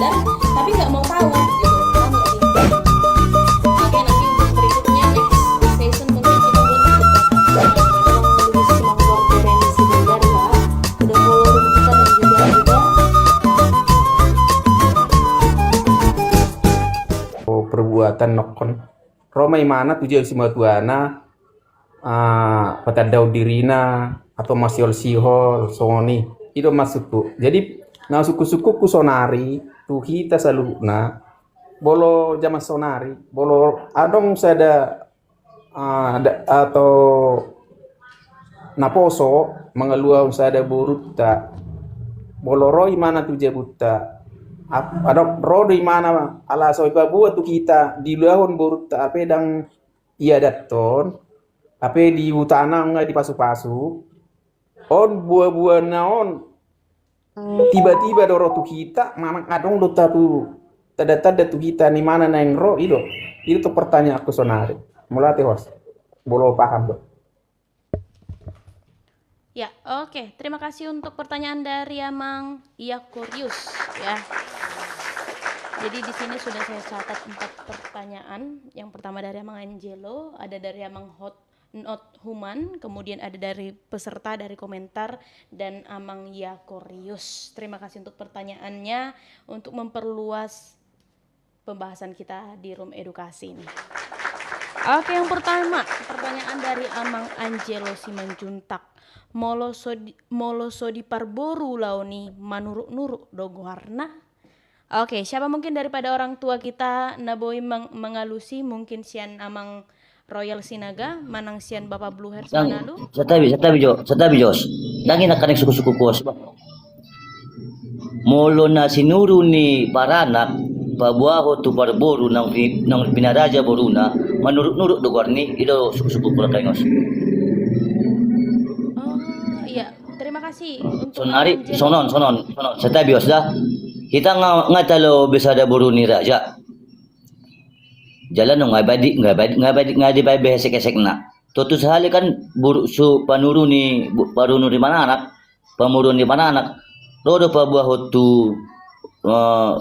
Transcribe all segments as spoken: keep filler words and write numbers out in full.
Tapi nggak mau tahu gitu. Paham nggak sih? Oke, nanti untuk berikutnya, next session, mungkin kita buat untuk Bapak, eh, Bang Luis Mangkor Terensi Siregar, ya. Udah follow room kita dan juga udah. Oh, perbuatan nokkon. Ro ma imana tu jabu simatuana, ah, patandahon dirina, atau masiol-siol, songon i. I do maksudku. Jadi, na sungkun-sungkunku sonari, tu hita saluhutna, molo jaman sonari, molo adong sada, ah, da-, atau naposo mangaluahon sada borunta, molo ro imana tu jabunta, ap-, adong ro do imana, ala so ipaboa tu hita diluahon borunta, hape ndang iadathon, hape di hutana nga dipasu-pasu. On buah-buahna on tiba-tiba do ro tu hita, manang adong do tanda-tanda tu hita ni imana naeng ro, i do. I do tu pertanyaanku sonari. Mauliate, host. Molo paham do. Ya, oke. Terima kasih untuk pertanyaan dari Amang Yakorius, ya. Jadi di sini sudah saya catat empat pertanyaan. Yang pertama dari Amang Angelo, ada dari Amang Hot Not Human, kemudian ada dari peserta, dari komentar, dan Amang Yakorius. Terima kasih untuk pertanyaannya, untuk memperluas pembahasan kita di room edukasi ini. Oke, yang pertama, pertanyaan dari Amang Angelo Simanjuntak. Molo so di, molo so diparboru ulaon i, manuruk-nuruk do goarna? Oke, siapa mungkin daripada orang tua kita na boi meng-, mengalusi, mungkin sian Amang Royal Sinaga, manang sian Bapa Bluehairs Manalu? Santabi, santabi jo, santabi, Jos. Ndang i nangkaning sungkun-sungkunku, Jos. Molo na sinuru ni paranak paboahon tu parboru naung pi-, naung pinaraja boruna, manuruk-nuruk do goarna i, i do sungkun-sungkunku nangkaning, Jos. Oh, iya. Terima kasih untuk Amang Angelo. Sonari, sonon, sonon, sonon. Santabi, Jos, da. Hita nga, nga talu be sada boru ni raja. Jala nunga baen di, nga baen, nga baen, nga dibaen be hesek-hesekna. Tontu sahali kan boru, so panuru ni, bo-, panuru ni paranak, pamoruon ni paranak, ro do paboahon tu, eh,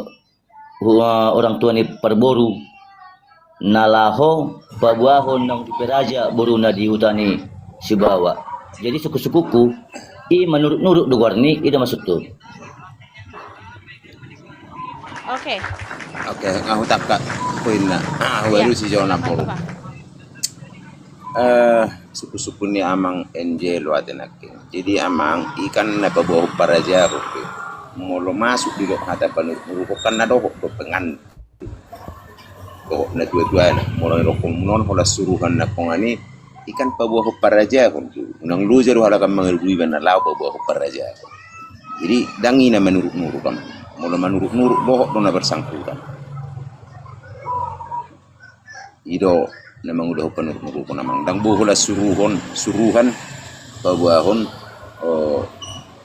hu-, eh, orang tua ni parboru, na laho paboahon naung diparaja boruna di huta ni Sibawa. Jadi sungkun-sungkunku, i manuruk-nuruk do goarna i, i do maksudku. Oke. Oke, nga hutangkap poinna. Ah, iya. Baru si Jona. Apa, Pur? Apa? Eh, sungkun-sungkun ni Amang Angelo ate nangkin. Jadi, Amang, i kan na paboahon paraja, oke. Molo masuk di lok hata panuruk-nuruk, kan na dohot do pengan. Dohot na tua-tuana, molo nidok on, holan suruhan na pongan i, i kan paboahon paraja, oke. Unang loja do halak mangalului iba na laho paboahon paraja. Jadi, ndang i na manuruk-nuruk, Amang. Molo manuruk-nuruk, dohot do na bersangkutan. I do na mangulahon panuruk-nuruk on, Amang. Ndang boi holan suruhon, suruhan, paboahon, eh,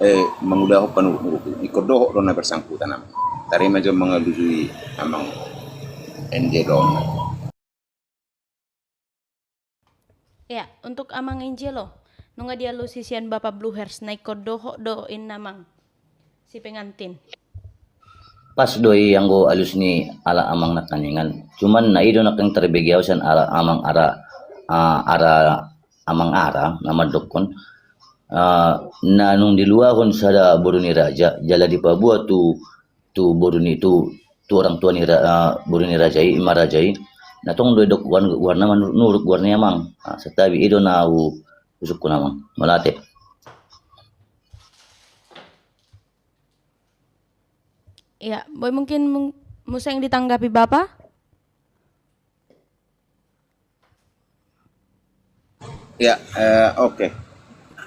eh, mangulahon panuruk-nuruk. Ingkon dohot do na bersangkutan, Amang. Tarima jo mangalului, Amang Angelo. Ya, untuk Amang Angelo, nunga dialusi sian Bapa Bluehairs, na ingkon dohot do inna, Amang, si pengantin. Pas do i anggo alus ni halak amang nangkaningan. Cuman na i do nangkin tarbege au sian halak amang ara, ah, ara amang ara, na mandokkon, ah, na nung diluahon sada boru ni raja, jala dipaboa tu, tu boru ni, tu, tu orang tua ni ra-, ah, boru ni raja i, ima raja i, na tong do didok goar-, goarna manuruk-nuruk goarna i, Amang. Ah, santabi, i do na hu-, husungkun, Amang. Mauliate. Ya, boi mungkin mung-, muse ditanggapi Bapa? Ya, eh, oke.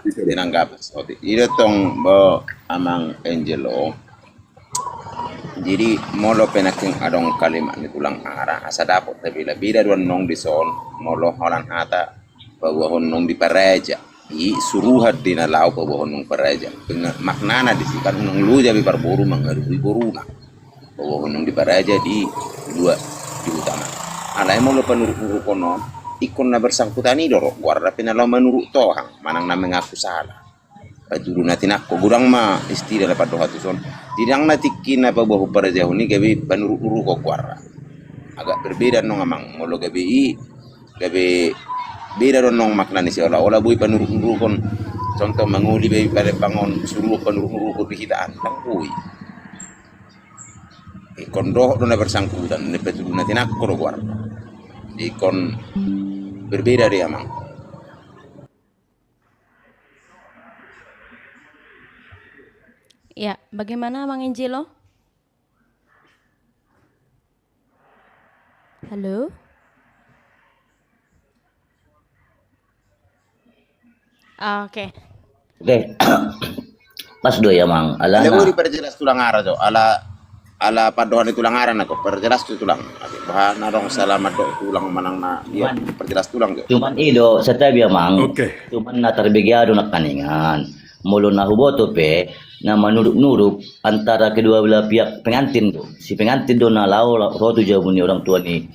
Bisa ditanggapi. Oke. I do tong, bo, Amang Angelo. Jadi, molo pe nangkin adong kalimat ni tulang ara, asa dapot tabila-bila do annon dison, molo holan hata, paboahon naung diparaja. I suruhan do i na laho paboahon naung paraja. Penga-, maknana disi kan unang loja be parboru mangalului boruna. Paboahon naung diparaja di dua, di utama. Alai molo panuruk-nuruk on, ingkon na bersangkutan i do ro goarna pe na laho manuruk tohang, manang na mengaku salah. Patudu na tinangko, godang ma istilah na pandohan tuson. Di ndang na tingki na paboahon parajahon i gabe panuruk-nurukon goarna. Agak berbeda nong amang, molo gabe i, gabe beda do nong makna ni, seolah-olah boi panuruk-nurukon. Contoh mangoli babi Palembang on, suruhon panuruk-nurukon di hita an, ndang boi. Ingkon dohot do na bersangkutan, na patudu na tinangko do goarna. Ingkon berbeda do i amang. Ya, bagaimana Amang Angelo? Halo? Oke. Oke. Pas do i amang. Ala, ala na boi diperjelas tulang ara jo. Ala, ala pandohan ni tulang ara na ko, perjelas tu tulang. Bahen adong salah mandok tulang manang na dia, cuman, perjelas tulang jo. Cuman i do, santabi amang. Oke. Cuman na tarbege au do nangkiningan. Molo na huboto pe, na manuruk-nuruk antara kedua belah pihak pengantin do. Si pengantin do na laho, laho ro tu jabu ni orang tua ni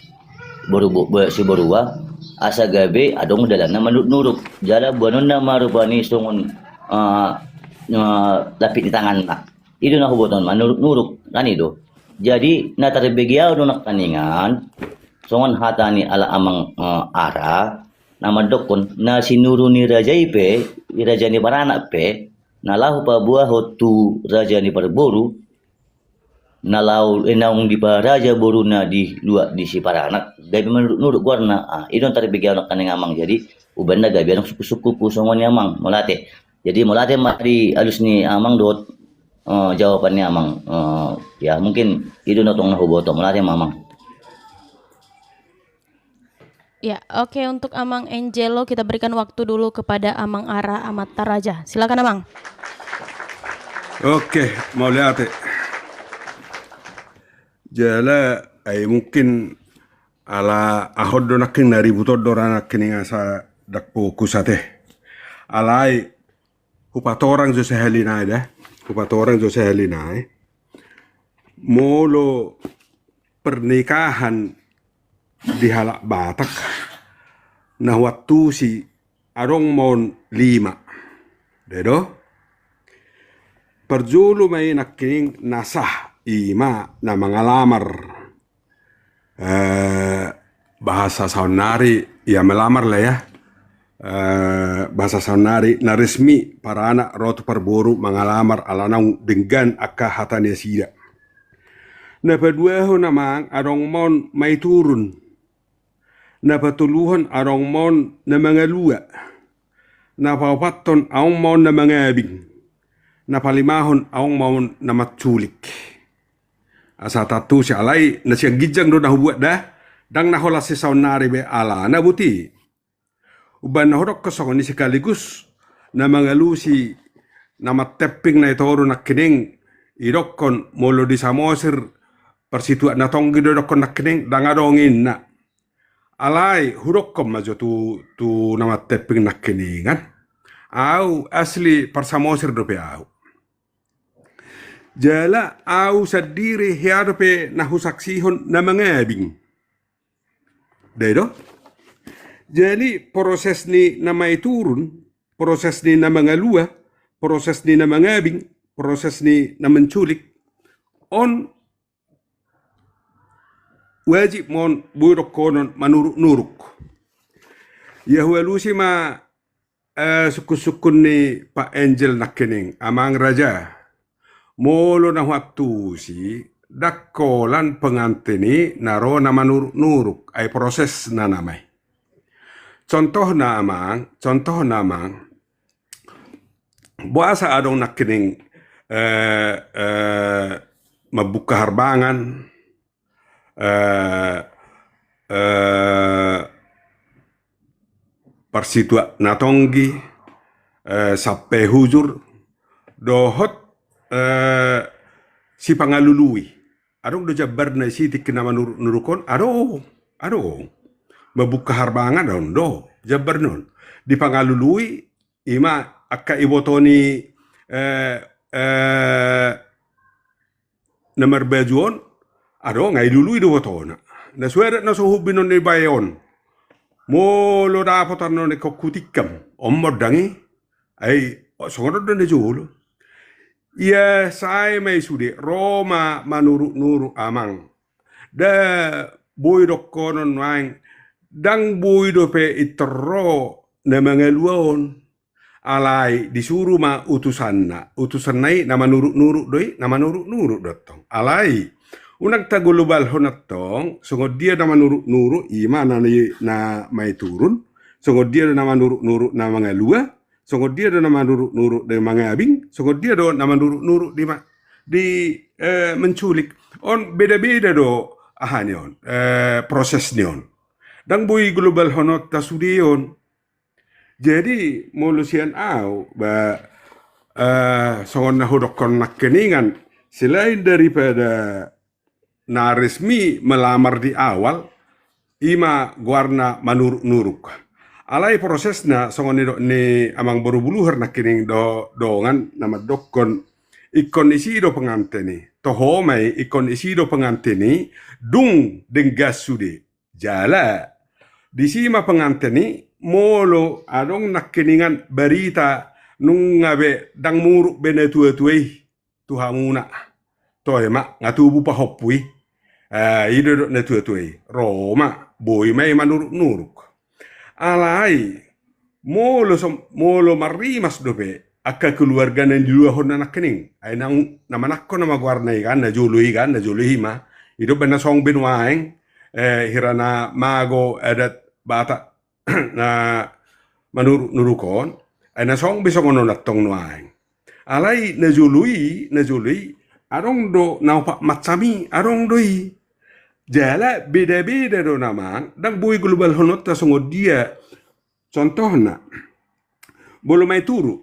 boru, bo-, bo-, si borua, asa gabe adong dalanna manuruk-nuruk. Jala boanonna ma rupani songon, eh, eh, lapik ni tanganna. I do na huboto manuruk-nuruk, kan i do. Jadi, na tarbege au do nangkiningan, songon hata ni ala amang, eh, ara, na mandokkon, na sinuru ni raja i pe, i raja ni paranak pe, na laho paboahon tu raja ni parboru, na laho, eh, naung diparaja boruna di luat di si paranak, gabe manuruk-nuruk goarna. Ah, i do na tarbege au nangkiningan amang, jadi umbahen na gabe adong sungkun-sungkunku songon i amang, mauliate. Jadi mauliate ma di alus ni amang dohot, eh, jawaban ni amang. Eh, ya, mungkin i do na tong na huboto, mauliate ma amang. Ya, oke, untuk Amang Angelo, kita berikan waktu dulu kepada Amang Ara Amanta Raja. Silakan, Amang. Oke, mauliate. Jala, ai mungkin ala aha on do nangkin na ribut on do ra nangkiningan asa ndang fokus ate. Alai, hupatorang jo sahali nai da. Hupatorang jo sahali nai. Molo pernikahan di halak Batak, na huantusi adong ma on lima. Dai do? Parjolo ma i nangkining na sah, i ma na mangalamar. Eh, bahasa saonnari, ya melamar lah ya. Eh, bahasa saonnari, na resmi paranak ro tu parboru mangalamar ala naung denggan angka hata ni nasida. Na paduahon amang adong ma on maiturun. Na patoluhon adong ma on na mangalua. Na paopathon adong ma on na mangabing. Na palimahon adong ma on na manculik. Asa taantusi, alai na sian ginjang do na hubuat da, ndang na holan sisaonnari be alana boti. Umbahen na hudokkon songon i sekaligus na mangalusi na mantemping na i toru nangkining, idokkon molo di Samosir parsituak na tonggi do idokkon nangkining, ndang adong inna. Alai hudokkon ma jo tu, tu na mantemping nangkiningan. Au asli parsamosir dope au. Jala au sandiri hea dope na husaksihon na mangabing. Dai do? Jadi proses ni na maiturun, proses ni na mangalua, proses ni na mangabing, proses ni na manculik, on wajib ma on boi dohonon manuruk-nuruk. Ia hualusi ma, eh, sungkun-sungkun ni Pak Angel nangkining, Amang Raja. Molo na huantusi, ndang holan pengantin i na ro na manuruk-nuruk, ai prosesna nama i. Contohna amang, contohna amang, boasa adong nangkining, eh, eh, mambuka harbangan, eh, eh, parsituak na tonggi, eh, sampe hujur, dohot, eh, sipangalului. Adong do jambarna i si tingki na manuruk-nuruk on, adong, adong. Mambuka harbangan adong do jambarna on. Dipangalului, i ma angka iboto ni, eh, eh, na marbaju on, adong, ai lului do botona. Na suadat na so hubinon ni bae on. Molo dapot annon ingkon hutingkam, on ma on dang i. Ai songon on do na jolo. Ia sae ma i sude, ro ma manuruk-nuruk amang. Nda boi dohonon nuaeng, ndang boi dope intor ro na mangalua on. Alai disuru ma utusanna. Utusanna i na manuruk-nuruk do i, na manuruk-nuruk do tong. Alai unang tagolobalhon tong, songon dia na manuruk-nuruk i ma na, na maiturun, songon dia do na manuruk-nuruk na mangalua, songon dia do na manuruk-nuruk di mangabing, songon dia do na manuruk-nuruk di ma, di, eh, menculik. On beda-beda do aha ni on, eh, proses ni on. Ndang boi golobalhononta sude on. Jadi molo sian au ba, eh, songon na hudokkon nangkiningan, selain daripada na resmi melamar di awal, i ma goarna manuruk-nuruk. Alai prosesna songon nidok ni amang boru Buluhar nangkining do, dongan na mandokkon, ingkon isi do penganten i. Toho ma i, ingkon isi do penganten i, dung denggan sude. Jala disi ma penganten i, molo adong nangkiningan barita nunga be ndang muruk be na tua-tua i tu hamuna. Toe ma, nga tubu pahompu i. Eh, i do didok na tua-tua i. Ro ma, boi ma i manuruk-nuruk. Alai molo som-, molo marrimas dope angka keluarga na niluahonna nangkining. Ai nang, na manangko nama goarna i kan, na jolo i kan, na jolo i ma. I do umbahen na song be nuaeng, eh, hira na mago adat Batak na manuruk-nuruk on, ai na song be songon on antong nuaeng. Alai na jolo i, na jolo i, adong do na opat macam i, adong do i. Jala beda-beda do namang, ndang boi golobalhononta songon dia. Contohna, molo maituru.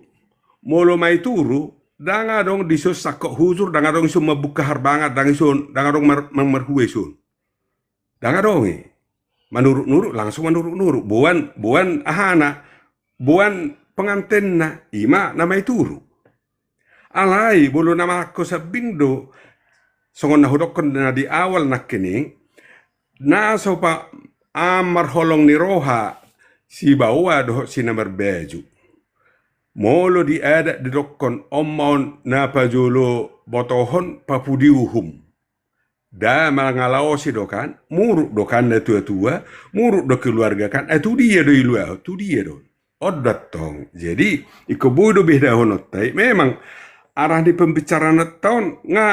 Molo maituru, ndang adong dison sangkot hujur, ndang adong dison mambuka harbangan, ndang dison, ndang adong mar-, mar-, marhua dison. Ndang adong i. Manuruk-nuruk, langsung manuruk-nuruk. Boan, boan ahana, boan pengantenna, i ma na maituru. Alai molo na manangko sambing do, songon na hudokkon na di awal nangkining, na so pa-, am marholong ni roha, sibaoa dohot si na marbaju. Molo di adat didokkon on ma on na pajolo botohon papudi uhum. Nda mangalaosi do kan, muruk do kan na tua-tua, muruk do keluarga kan, eh, tu dia do iluahon, tu dia do. On do antong. Jadi, ingkon boi do bedahononta i, memang arah ni pembicaraan on nga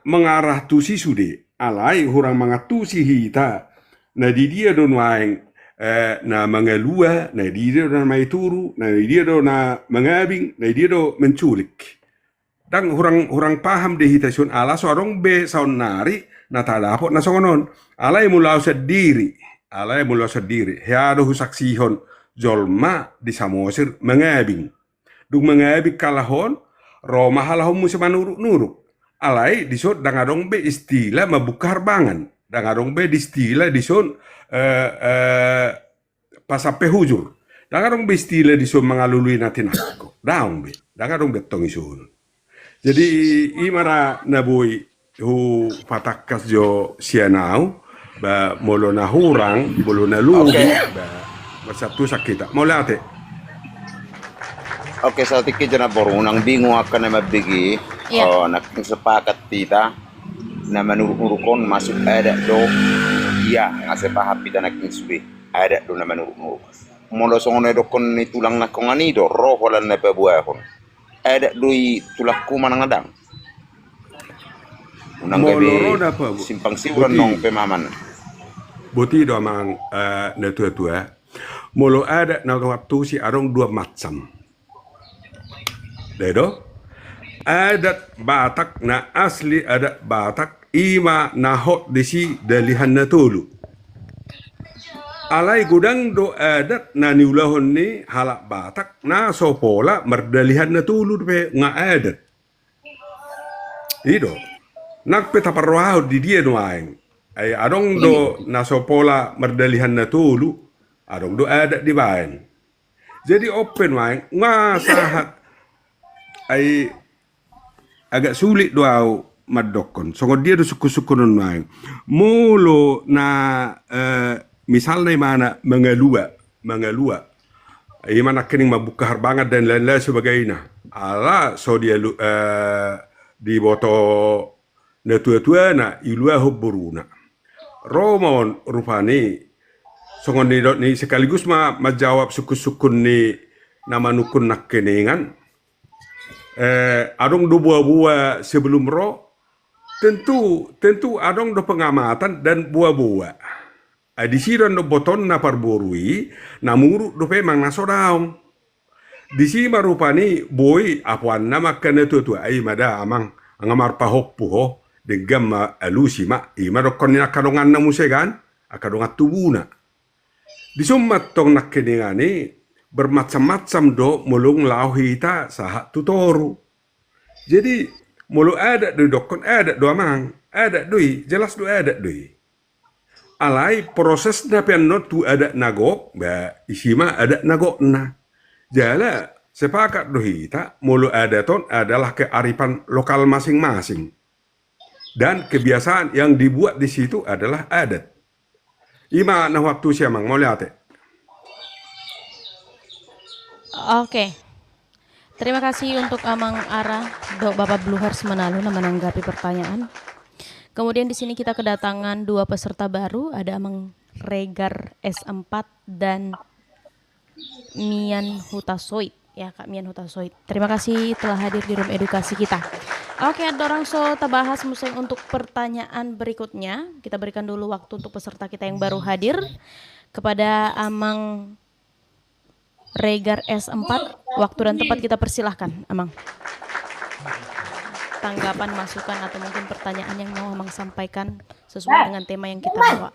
mengarah tusi sude, alai hurang mangantusi hita, na di dia do nuaeng, eh, na mangalua, na di dia do na maituru, na di dia do na mangabing, na di dia do menculik. Ndang hurang, hurang paham do hita dison, ala so adong be saonnari na tadapot na songon on. Alai molo au sandiri, alai molo au sandiri, hea do husaksihon jolma di Samosir mangabing. Dung mangabing halak on, ro ma halak on muse manuruk-nuruk. Alai dison ndang adong be istilah mambuka harbangan. Ndang adong be istilah dison, eh, eh, pasampe hujur. Ndang adong be istilah dison mangalului na tinangko. Ndang adong be. Ndang adong be antong dison. Jadi, i ma ra na boi hupatangkas jo sian au, ba molo na hurang, molo na lobi, oke, ba marsantusan hita. Mauliate. Oke, saotik i jo na boru, unang bingung angka na mambege, iya, oh, nangkin sepakat hita, na manuruk-nuruk on masuk adat do, iya, nga sepaham hita nangkin sude, adat do na manuruk-nuruk. Molo songon na didokkon ni tulang nangkonan i do, ro holan na paboahon. Adat do i tulangku manang na ndang. Unang gabe simpang siur annon pemahaman. Boti do amang, eh, na tua-tua. Molo adat na tua tusi adong dua macam. Dai do? Adat Batak na asli adat Batak i ma na hot disi dalihan na tolu. Alai godang do adat na niulahon ni halak Batak na so pola mardalihan na tolu dope nga adat. I do. Nang pe taparrohahon di dia nuaeng. Ai adong do na so pola mardalihan na tolu, adong do adat dibaen. Jadi on pe nuaeng nga sahat. Ai agak sulit do au mandokkon. Songon dia do sungkun-sungkunon nuaeng. Molo na, eh, misalna imana mangalua, mangalua. Ima nangkining mambuka harbangan dan lain-lain sebagainya. Ala so dialu, eh, diboto natuatuana, iluahon boruna. Ro ma on rupani, songon nidok ni, sekaligus ma manjawab sungkunsungkun ni na manungkun nangkiningan. Eh, adong do boaboa sebelum ro? Tentu, tentu adong do pengamatan dan boaboa. Ai disi do annon botonna parboru i, na muruk dope manang na so daong. Disi ma rupani boi apuanna ma angka natuatua, ai ma da amang, nga marpahompu ho, denggan ma alusi ma, i ma dokkon ni angka donganna muse kan, angka dongan tubuna. Dison ma antong nangkiningan i, bermacam-macam do molo laho hita sahat tu toru. Jadi molo adat do i dokkon, adat do amang, adat do i, jelas do adat do i. Alai prosesna pe annon tu adat na gok, ba isi ma adat na gokna. Jala sepakat do hita molo adat on adalah kearifan lokal masing-masing. Dan kebiasaan yang dibuat di situ adalah adat. I ma na huantusi amang, mauliate. Oke. Terima kasih untuk Amang Ara dohot Bapak Bluhars Manalu na menanggapi pertanyaan. Kemudian di sini kita kedatangan dua peserta baru, ada Amang Regar S empat dan Mian Hutasoit. Ya, Kak Mian Hutasoit. Terima kasih telah hadir di room edukasi kita. Oke, andorang so tabahas muse untuk pertanyaan berikutnya, kita berikan dulu waktu untuk peserta kita yang baru hadir, kepada Amang Regar S empat. Waktu dan tempat kita persilahkan, Amang. Tanggapan, masukan, atau mungkin pertanyaan yang mau Amang sampaikan sesuai dengan tema yang kita bawa.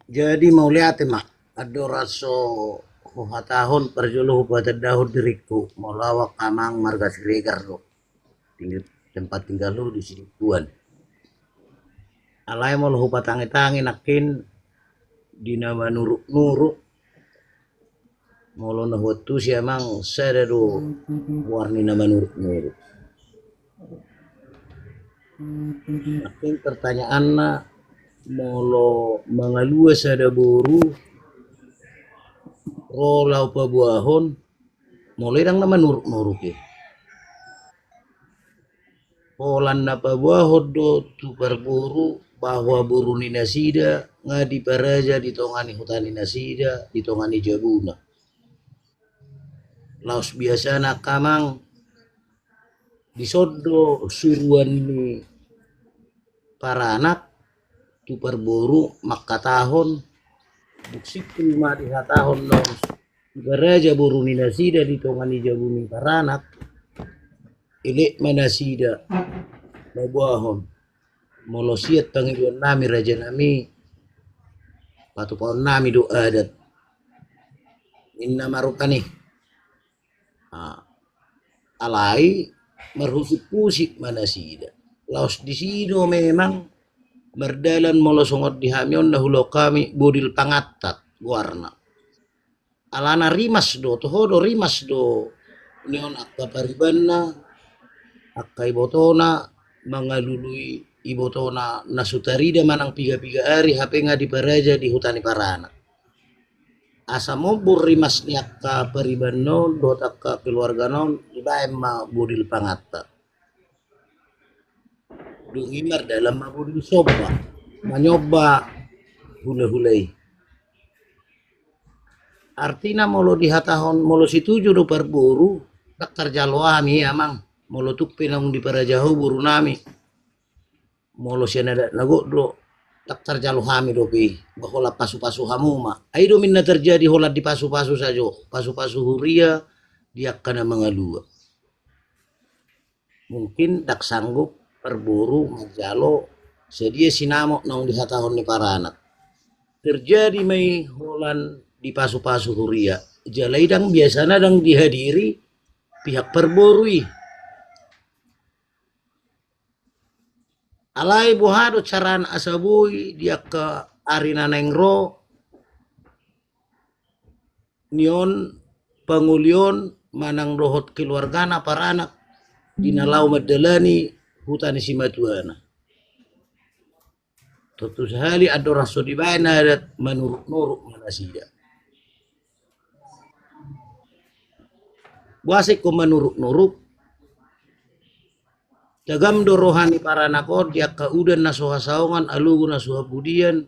Jadi mauliate ma, andorang so huhatahon, parjolo hupatandahon diringku, molo au angka amang marga Siregar do. Tinggi, tempat tinggalhu di Sidituan. Alai molo hupatangitangi nangkin di na manuruknuruk, molo na huantusi amang, sada do goar ni na manuruknuruk. Nangkin pertanyaanna, molo mangalua sada boru ro laho paboahon, molo i ndang na manuruknuruk i. Holan na paboahon do tu parboru bahwa boru ni nasida nga diparaja di tonga ni huta ni nasida, di tonga ni jabuna. Laos biasana angka amang, dison do suruan ni paranak tu parboru mangkatahon, dung simpul ma dihatahon laos diparaja boru ni nasida di tonga ni jabu ni paranak, elek ma nasida paboahon. Molo sian pangidoannami rajanami, patupaonnami do adat, ninna ma rupani. Alai marhusikhusik ma nasida. Laos disi do memang mardalan, molo songon di hami on na hulaok hami, bodil pangattat goarna. Alana rimas do, toho do rimas do nion angka paribanna, angka ibotona, mangalului ibotona na so tarida manang pigapiga ari hape nga diparaja di huta ni paranak. Asa mombur rimas ni angka paribanna on dohot angka keluargana on, dibaen ma bodil pangattat. Dung i mardalan ma bodil somba, manyomba hulahula i. Artina molo dihatahon, molo situju do parboru, ndang tarjalo hami i amang, molo tung pe naung diparaja ho borunami. Molo sian adat na gok do, ndang tarjalo hami dope i, ba holan pasupasu hamu ma. Ai do ninna tarjadi holan dipasupasu sajo, pasupasu huria di angka na mangalua. Mungkin ndang sanggup parboru manjalo sadia sinamot naung dihatahon ni paranak. Tarjadi ma i holan dipasupasu huria, jala i ndang, biasana ndang dihadiri pihak parboru i. Alai boha do carana asa boi di angka ari na naeng ro nion pangoli on manang dohot keluargana paranak di na laho mandalani huta ni simatuana? Tontu sahali andorang so dibaen adat, manuruknuruk ma nasida. Boasa ingkon manuruk-nuruk? Tagam do roha ni paranak on di angka udan na so hasaongan, alogo na so hapudian.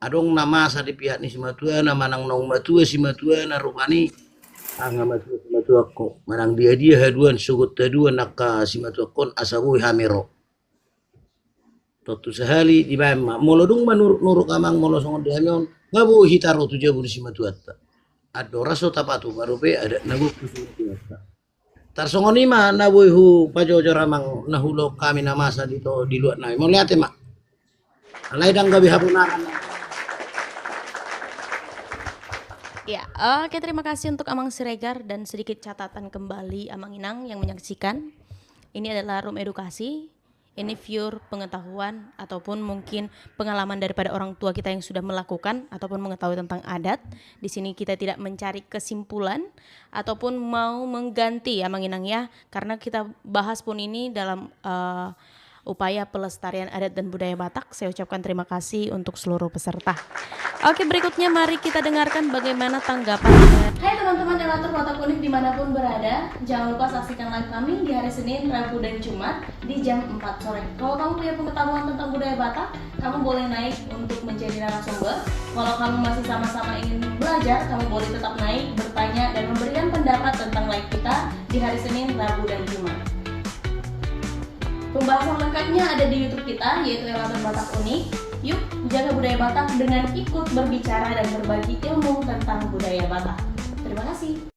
Adong na masa di pihak ni simatuana manang naung matua simatuana rupani. Aha matua simatuangko, manang dia-dia haduan, sogot haduan angka simatuangkon asa boi hami ro. Tontu sahali dibaen ma, molo dung manuruk-nuruk amang, molo songon di hami on, nga boi hita ro tu jabu ni simatuanta. Andorang so tapatupa dope adat na gokhon simatuanta. Tarsongon i ma na boi hupajojor amang na huulahon hami na masa di to, di luat nami. Mauliate ma. Alai ndang gabe habonaran. Ya, oke, terima kasih untuk Amang Siregar dan sedikit catatan kembali Amang Inang yang menyaksikan. Ini adalah room edukasi. Ini pure pengetahuan ataupun mungkin pengalaman daripada orang tua kita yang sudah melakukan ataupun mengetahui tentang adat. Di sini kita tidak mencari kesimpulan ataupun mau mengganti ya, Amang Inang ya, karena kita bahas pun ini dalam, eh, upaya pelestarian adat dan budaya Batak. Saya ucapkan terima kasih untuk seluruh peserta. Oke, berikutnya mari kita dengarkan bagaimana tanggapan. Hai teman-teman Elator Batak Unik dimanapun berada, jangan lupa saksikan live kami di hari Senin, Rabu, dan Jumat di jam empat sore. Kalau kamu punya pengetahuan tentang budaya Batak, kamu boleh naik untuk menjadi narasumber. Kalau kamu masih sama-sama ingin belajar, kamu boleh tetap naik, bertanya, dan memberikan pendapat tentang live kita di hari Senin, Rabu, dan Jumat. Pembahasan lengkapnya ada di YouTube kita, yaitu Elator Batak Unik. Yuk, jaga budaya Batak dengan ikut berbicara dan berbagi ilmu tentang budaya Batak. Terima kasih.